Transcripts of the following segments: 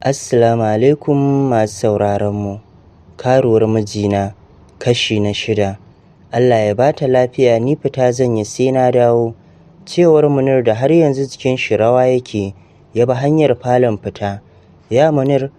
Assalamu alaikum masu sauraron mu. Karuwar mijina, kashi na 6. Allah ya bata lafiya, ni fita zan yi sai na dawo. Cewar Munir da har yanzu jikin shi rawa yake, ya bi hanyar falon fita. Ya Munir,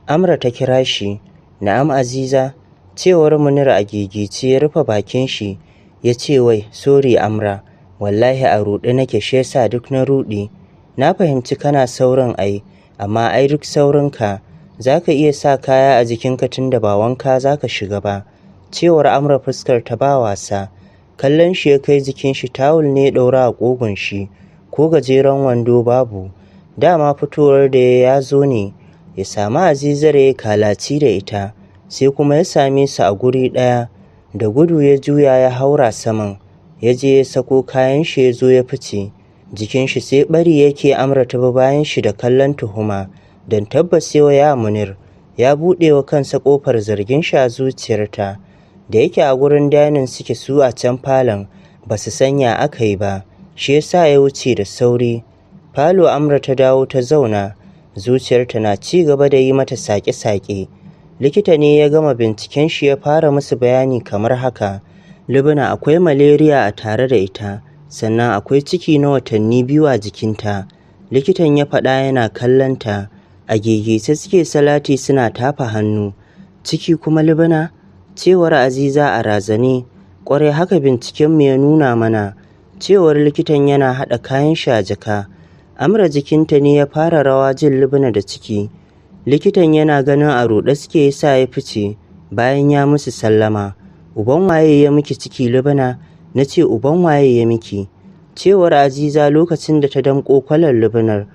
Amra ta kira shi. Na'am Aziza, cewar Munir a gigice ya rufe bakin shi. Ya ce wai, sorry Amra, wallahi a ruɗe nake, shi yasa duk na ruɗe. Na fahimci kana saurin ai, amma ai duk saurinka za ka iya sa kaya a jikinka tunda ba wanka za ka shiga ba. Cewar Amra fuskar ta ba wasa. Kallon shi ya kai jikin shi tawul ne ɗaura a ƙugun shi, ko gajeren wando babu. Dama fitowar da ya zo ne ya sami Azizar ya kalaci da ita, sai kuma ya same su a guri ɗaya. Da gudu ya juya ya haura saman, ya je ya sako kayan shi ya zo ya fice. Jikin shi sai ɓari yake. Amra ta bi bayan shi da kallon tuhuma, don tabbas yau ya Munir ya buɗe wa kansa ƙofar zargin shi a zuciyarta. Da yake a gurin dining suke su a can falon, ba su sanya aka yi ba, shi yasa ya wuce da sauri. Falo Amra ta dawo ta zauna, zuciyarta na ci gaba da yi mata saƙe-saƙe. Likita ne ya gama binciken shi ya fara musu bayani kamar haka. Lubna akwai malaria a tare da ita, sannan akwai ciki na watanni 2 a jikinta. Likitan ya faɗa yana kallon ta. A gigice suke salati suna tafa hannu. Ciki kuma Lubna? Cewar Aziza a razane. Ƙwarai haka bincikenmu ya nuna mana. Cewar likitan yana haɗa kayan shi a jaka. Amra jikinta ne ya fara rawa jin Lubna da ciki. Likitan yana ganin a ruɗe suke yasa ya fice bayan ya musu sallama. Uban waye ya miki ciki Lubna? Na ce uban waye ya miki? Cewar Aziza lokacin da ta damƙo kwalar Lubnar.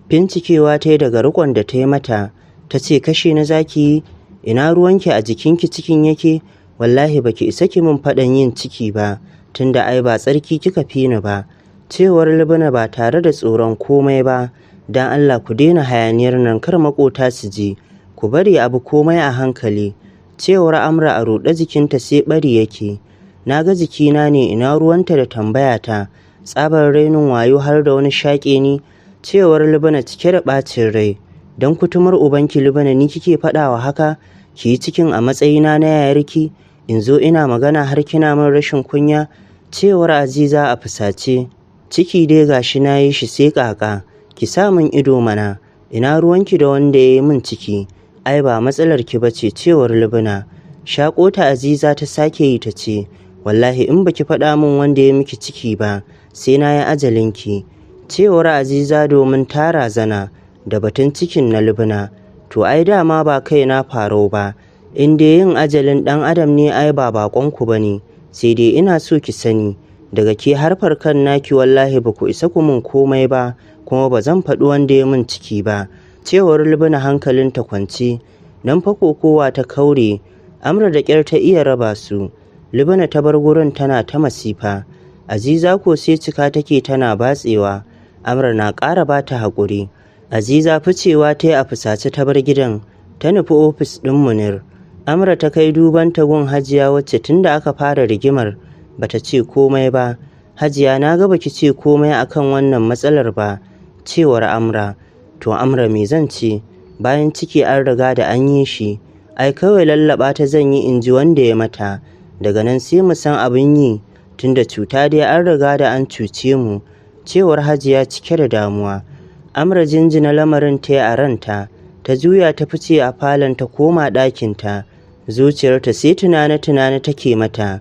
Fincikewa ta yi daga riƙon da ta yi mata. Ta ce kashe na zaki yi? Ina ruwanki a jikinki cikin yake? Wallahi baki isa ki min faɗan yin ciki ba, tunda ai ba tsarki kika fi ni ba. Cewar Lubna ba tare da tsoron komai ba. Dan Allah ku daina hayaniyar nan kar maƙota su ji. Ku bari abu komai a hankali. Cewar Amra a ruɗe jikinta sai ɓari yake. Na ga jikina ne, ina ruwanta da tambaya ta. Tsabar rainin wayo har da wani shaƙe ni. Cewar Lubna cike da ɓacin rai. Don kutumar ubanki Lubna ni kike faɗawa haka? Ki yi cikin a matsayina na yayarki? In zo ina magana har kina min rashin kunya? Cewar Aziza a fusace. Ciki dai gashi na yi shi sai ƙaƙa. Ki sa min ido mana. Ina ruwanki da wanda ya yi min ciki? Ai ba matsalar ki bace, cewar Lubna. Shaƙo ta Aziza ta sake yi ta ce, wallahi in baki faɗa min wanda ya miki ciki ba, sai na yi ajalinki. Cewar Aziza domin ta razana da batun cikin na Lubna. To ai dama ba kai na farau ba, in dai yin ajalin ɗan adam ne ai ba baƙonku ba ne, sai dai ina so ki sani, daga ke har farkan naki wallahi ba ku isa ku min komai ba, kuma ba zan faɗi wanda ya min ciki ba. Cewar Lubna hankalinta kwance, nan fa kokowa ta kaure, Amra da ƙyar ta iya raba su. Lubna ta bar gurin tana ta masifa. Aziza ko sai cika take tana batsewa. Amra na ƙara ba ta haƙuri. Aziza ficewa ta yi a fusace ta bar gidan, ta nufi ofis ɗin Munir. Amra ta kai duban ta gun Hajiya wacce tunda aka fara rigimar bata ce komai ba. Hajiya na ga baki ce komai akan wannan matsalar ba, cewar Amra. To Amra me zan ce? Bayan ciki an riga da an yi shi, ai kawai lallaɓa ta zan yi in ji wanda ya mata. Daga nan sai mu san abin yi, tunda cuta dai an riga da an cuce mu, cewar Hajiya cike da damuwa. Amra jinjina lamarin ta yi a ranta, ta juya ta fice a falon ta koma ɗakinta. Zuciyarta sai tunane-tunane take mata.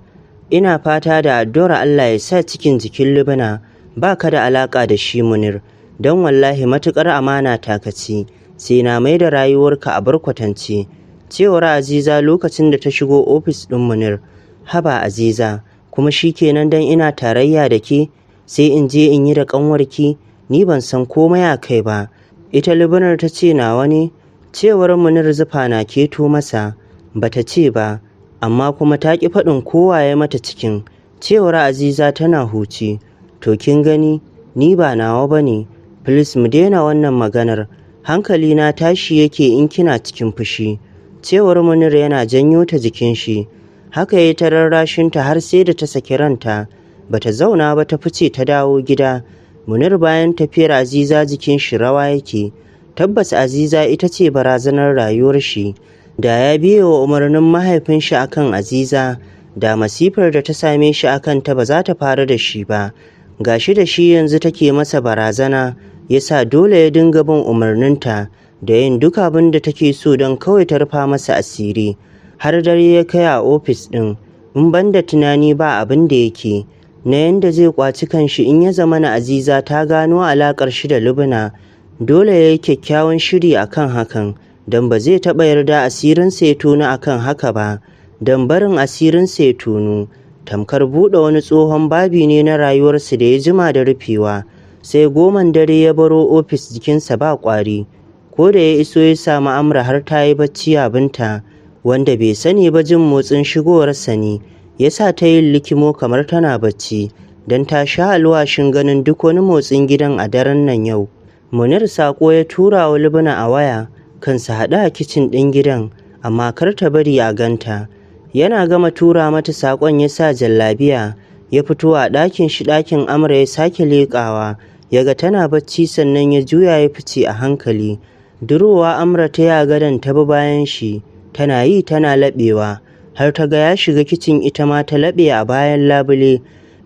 Ina fata da addu'ar Allah ya sa cikin jikin Lubna ba ka da alaƙa da shi Munir, don wallahi matuƙar amana ta kaci, sai na mai da rayuwarka a barkwatance. Cewar Aziza lokacin da ta shigo ofis ɗin Munir. Haba Aziza, kuma shi kenan don ina tarayya da ke, sai in je in yi da ƙanwarki, ni ban san komai a kai ba. Ita Lubnar ta ce nawa ne? Cewar Munir zufa na keto masa. Bata ce ba, amma kuma ta ƙi faɗin kowa ya mata cikin. Cewar Aziza tana huci. To kin gani, ni ba nawa ba ne. Please mu daina wannan maganar. Hankali na tashi yake in kina cikin fushi. Cewar Munir yana janyo ta jikin shi. Haka ya ta rarrashinta har sai da ta saki ranta. Bata zauna ba ta fice ta dawo gida. Munir bayan tafiyar Aziza jikin shi rawa yake. Tabbas Aziza ita ce barazanar rayuwar shi. Da ya biye wa umarnin mahaifin shi akan Aziza, da masifar da ta same shi akan ta ba za ta faru da shi ba. Gashi da shi yanzu take masa barazana, ya sa dole ya dinga bin umarninta da yin duk abin da take so don kawai ta rufa masa asiri. Har dare ya kai a ofis ɗin, in ban da tunani ba abin da yake na yanda zai ƙwaci kanshi in ya zamana Aziza ta gano alaƙar shi da Lubna. Dole ya yi kyakkyawan shiri a kan hakan, don ba zai taɓa yarda asirinsa ya tonu a kan haka ba, don barin asirinsa ya tonu tamkar buɗe wani tsohon babi ne na rayuwarsa da ya jima da rufewa. Sai 10 dare ya baro ofis jikinsa ba ƙwari. Ko da ya iso ya samu Amra har ta yi bacci abinta, wanda bai sani ba jin motsin shigowarsa ne ya sa ta yin likimo kamar tana bacci, don ta sha alwashin ganin duk wani motsin gidan a daren nan yau. Munir saƙo ya tura wa Lubna a waya kan su haɗu a kicin ɗin gidan, amma kar ta bari a ganta. Yana gama tura mata saƙon ya sa jallabiya, ya fito a ɗakin shi ɗakin Amra ya sake leƙawa, ya ga tana bacci sannan ya juya ya fice a hankali. Durowa Amra ta yi a gadon ta bi bayan shi, tana yi tana laɓewa, har ta ga ya shiga kicin ita ma ta laɓe a bayan labule.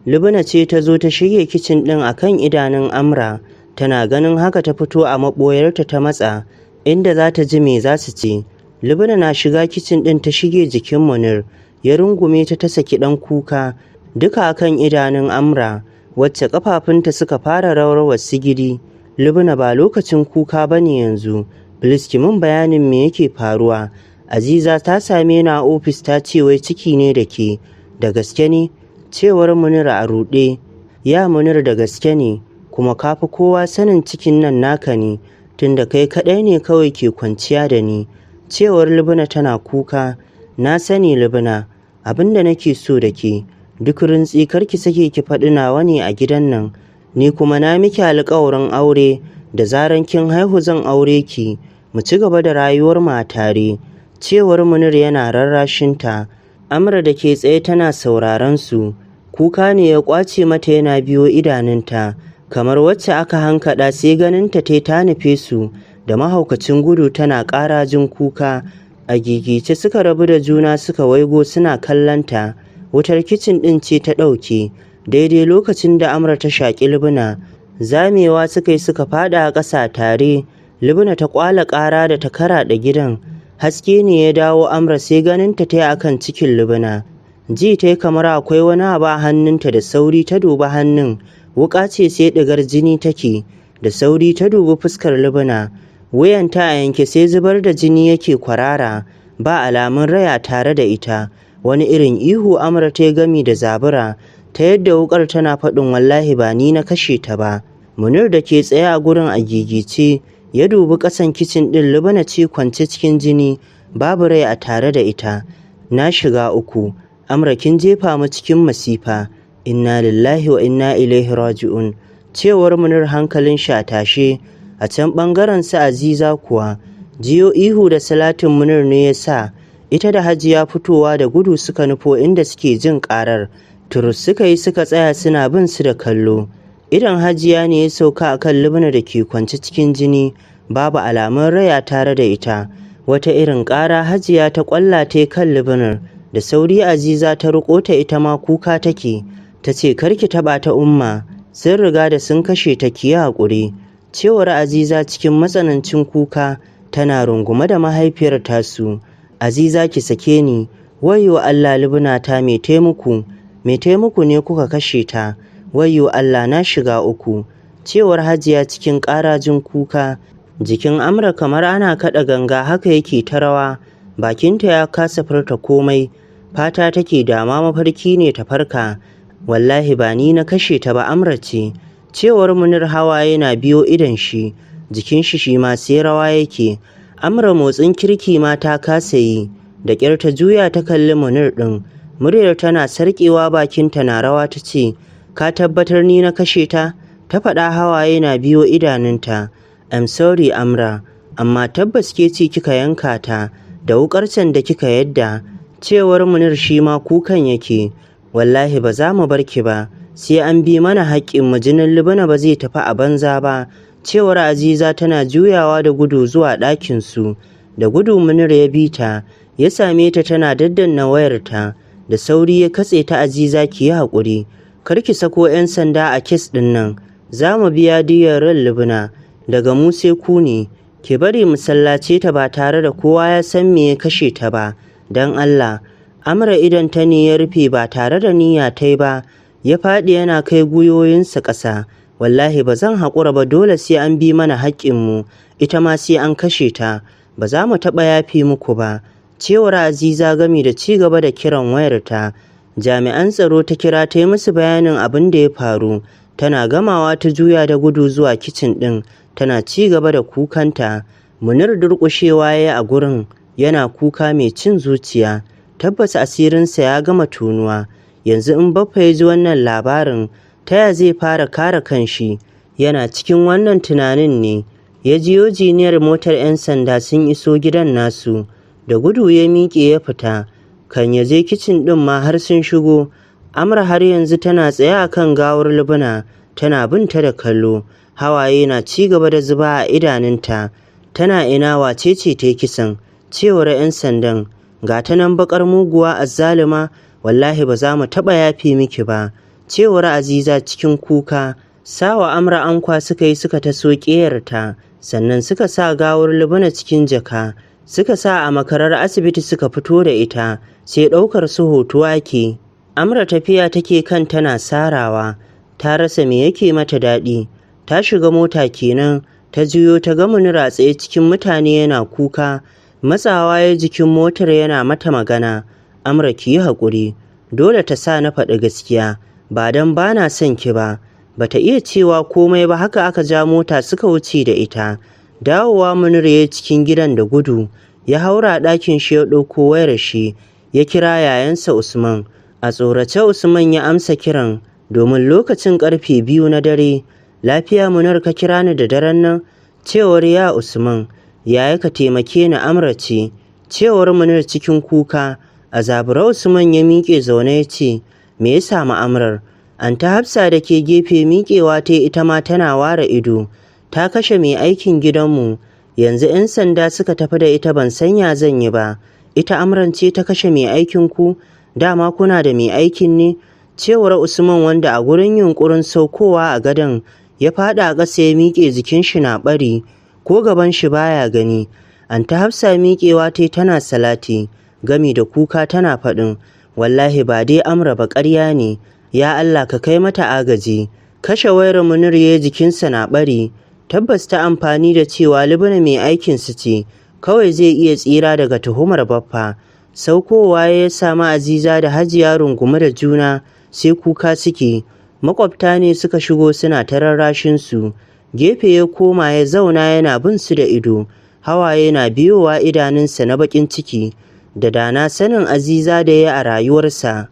Lubna ce ta zo ta shige kicin ɗin a kan idanun Amra, tana ganin haka ta fito a maɓoyarta ta matsa, inda za ta ji me za su ce. Lubna na shiga kicin ɗin ta shige jikin Munir, ya rungume ta ta saki ɗan kuka, duka a kan idanun Amra, wacce ƙafafunta suka fara rawar wasigidi. Lubna, ba lokacin kuka ba ne yanzu, please ki min bayanin me yake faruwa. Aziza ta same ni a ofis ta ce wai ciki ne da ke, da gaske ne? Cewar Munir a ruɗe. Ya Munir, da gaske ne, kuma ka fi kowa sanin cikin nan naka ne, tunda kai kaɗai ne kawai ke kwanciya da ni. Cewar Lubna tana kuka. Na sani Lubna, abin da nake so da ke, duk rintsi kar ki sake ki faɗi nawa ne a gidan nan. Ni kuma na miki alƙawarin aure, da zaran kin haihu zan aure ki, mu ci gaba da rayuwar mu a tare. Cewar Munir yana rarrashinta. Amra da ke tsaye tana sauraron su, kuka ne ya ƙwace mata yana biyo idanunta, kamar wacce aka hankaɗa sai ganinta tai ta nufe su da mahaukacin gudu tana ƙarajin kuka. A gigice suka rabu da juna suka waigo suna kallonta. Wutar kicin ɗin ce ta ɗauke, daidai lokacin da Amra ta shaƙi Lubna. Zamewa suka yi suka faɗa a ƙasa tare. Lubna ta ƙwala ƙara da ta karaɗe gidan. Haske ne ya dawo Amra sai ganinta ta yi a kan cikin Lubna. Ji ta yi kamar akwai wani abu a hannunta, da sauri ta dubi hannun, wuƙa ce sai ɗigar jini take. Da sauri ta dubi fuskar Lubna, wuyanta a yanke sai zubar da jini yake kwarara, ba alamun rai a tare da ita. Wani irin ihu Amra ta yi gami da zabura, ta yadda wuƙar tana faɗin wallahi ba ni na kashe ta ba. Munir da ke tsaye a gurin a gigice, ya dubi ƙasan kicin ɗin, Lubna ce kwance cikin jini, babu rai a tare da ita. Na shiga uku, Amra kin jefa mu cikin masifa. Inna lillahi wa inna ilaihi raji'un. Cewar Munir hankalin shi a tashe. A can ɓangaren su Aziza kuwa, jiyo ihu da salatin Munir ne ya sa ita da Hajiya fitowa da gudu suka nufo inda suke jin ƙarar. Turus suka yi suka tsaya suna bin su da kallo. Idon Hajiya ne ya sauka a kan Lubna da ke kwance cikin jini, babu alamun rai a tare da ita. Wata irin ƙara Hajiya ta ƙwalla ta kan Lubnar, da sauri Aziza ta riƙo ta ita ma kuka take. Ta ce kar ki taɓa ta Umma, sun riga da sun kashe ta, ki yi haƙuri. Cewar Aziza cikin matsanancin kuka tana rungume da mahaifiyar tasu. Aziza ki sake ni, wayyo Allah Lubna ta me taimako, me taimako ne kuka kashe ta, wayyo Allah na shiga uku. Cewar Hajiya cikin ƙarajin kuka. Jikin Amra kamar ana kaɗa ganga haka yake ta rawa, bakinta ya kasa furta komai, fata take dama mafarki ne ta farka. Wallahi ba ni na kashe ta ba, Amra ce. Cewar Munir hawaye na biyo idon shi, jikin shi shi ma sai rawa yake. Amra motsin kirki ma ta kasa yi, da ƙyar ta juya ta kalli Munir ɗin. Muryar tana sarƙewa bakinta na rawa ta ce, ka tabbatar ni na kashe ta? Ta faɗa hawaye na biyo idanunta. I'm sorry Amra, amma tabbas ke ce kika yanka ta, da wuƙar can da kika yadda. Cewar Munir shi ma kukan yake. Wallahi ba za mu bar ki ba, sai an bi mana haƙƙinmu, jinin Lubna ba zai tafi a banza ba. Cewar Aziza tana juyawa da gudu zuwa ɗakinsu. Da gudu Munir ya bi ta, ya same ta tana daddanna wayarta. Da sauri ya katse ta. Aziza, ki yi haƙuri, kar ki sako 'yan sanda a case ɗin nan. Za mu biya diyyar ran Lubna, daga mu sai ku ne. Ki bari mu sallace ta ba tare da kowa ya san me ya kashe ta ba, don Allah. Amra idon ta ne ya rufe ba tare da niyya ta ba, ya faɗi yana kai gwiwoyinsa ƙasa. Wallahi ba zan haƙura ba, dole sai an bi mana haƙƙinmu, ita ma sai an kashe ta, ba za mu taɓa yafe muku ba. Cewar Aziza gami da ci gaba da kiran wayarta. Jami'an tsaro ta kira ta yi musu bayanin abin da ya faru. Tana gamawa ta juya da gudu zuwa kicin ɗin, tana ci gaba da kukanta. Munir durƙushewa ya yi a gurin, yana kuka mai cin zuciya. Tabbas asirinsa ya gama tonuwa. Yanzu in Baffa ya ji wannan labarin, ta ya zai fara kare kanshi? Yana cikin wannan tunanin ne ya jiyo jiniyar motar 'yan sanda sun iso gidan nasu. Da gudu ya miƙe ya fita. Kan ya je kicin ɗin ma har sun shigo. Amra har yanzu tana tsaye a kan gawar Lubna, tana bin ta da kallo. Hawaye na ci gaba da zuba a idanunta. Tana ina? Wace ce ta kisan? Cewar 'yan sandan. Ga ta nan baƙar muguwa azzaluma, wallahi ba za mu taɓa yafe miki ba. Cewar Aziza cikin kuka. Sawa Amra ankwa suka yi suka taso ƙeyarta, sannan suka sa gawar Lubna cikin jaka. Suka sa a makarar asibiti suka fito da ita, sai ɗaukar su hoto ake. Amra tafiya take kan tana sarawa, ta rasa me yake mata daɗi. Ta shiga mota kenan, ta juyo ta ga Munir a tsaye cikin mutane yana kuka. Matsawa ya jikin motar yana mata magana. Amra, ki yi haƙuri, dole ta sa na faɗi gaskiya, ba don ba na son ki ba. Bata iya cewa komai ba, haka aka ja mota suka wuce da ita. Dawowa Munir ya cikin gidan da gudu, ya haura ɗakin shi ya ɗauko wayar shi, ya kira yayansa Usman. A tsorace Usman ya amsa kiran, domin lokacin 2:00 na dare. Lafiya Munir ka kira ni da daren nan? Cewar ya Usman. Yaya, ka taimake ni, Amra ce. Cewar Munir cikin kuka. A zabura Usman ya miƙe zaune ya ce, me ya samu Amrar? Anta Hafsa da ke gefe miƙewa ta ita ma tana ware ido. Ta kashe mai aikin gidanmu, yanzu 'yan sanda suka tafi da ita, ban san ya zan yi ba. Ita Amran ce ta kashe mai aikin ku? Dama kuna da mai aikin ne? Cewar Usman, wanda a gurin yunƙurin saukowa a gadon ya faɗa a ƙasa ya miƙe jikin shi na ɓari, ko gaban shi baya gani. Anta Hafsa miƙewa ta tana salati gami da kuka tana faɗin, wallahi ba dai Amra ba, ƙarya ne, ya Allah ka kai mata agaji. Kashe wayar Munir ya jikinsa na ɓari. Tabbas ta amfani da cewa Lubna mai aikin su ce kawai zai iya tsira daga tuhumar Baffa. Saukowa ya samu Aziza da Hajiya rungume da juna sai kuka suke. Makwabta ne suka shigo suna ta rarrashin su. Gefe ya koma ya zauna yana bin su da ido. Hawaye na biyowa idanunsa na baƙin ciki da dana sanin Aziza da ya a rayuwarsa.